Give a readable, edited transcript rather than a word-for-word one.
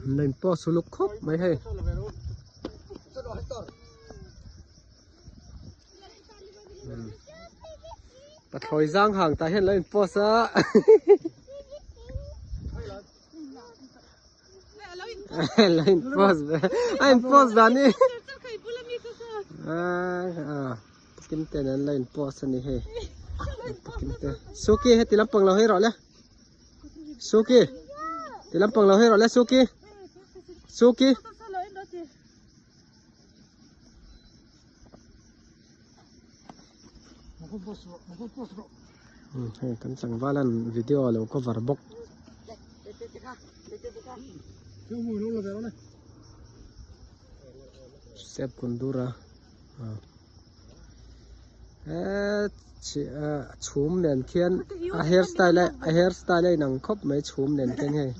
An in post uluk khawp mai hei. Pathlawi zang hang tah hian lo in post a. Lo in post ve. A in post dan hi. Kim ten an lo in post a ni hei. Kim te. Suki heti lampang lo hei rawh le. Suki. Ti lampang lo hei rawh le Suki. Suki. Hei kan tlangval an video a lo cover bawk. Step kundura. He chhum nen khian a hair style a hair style a inang khawp mai chhum nen khian hei.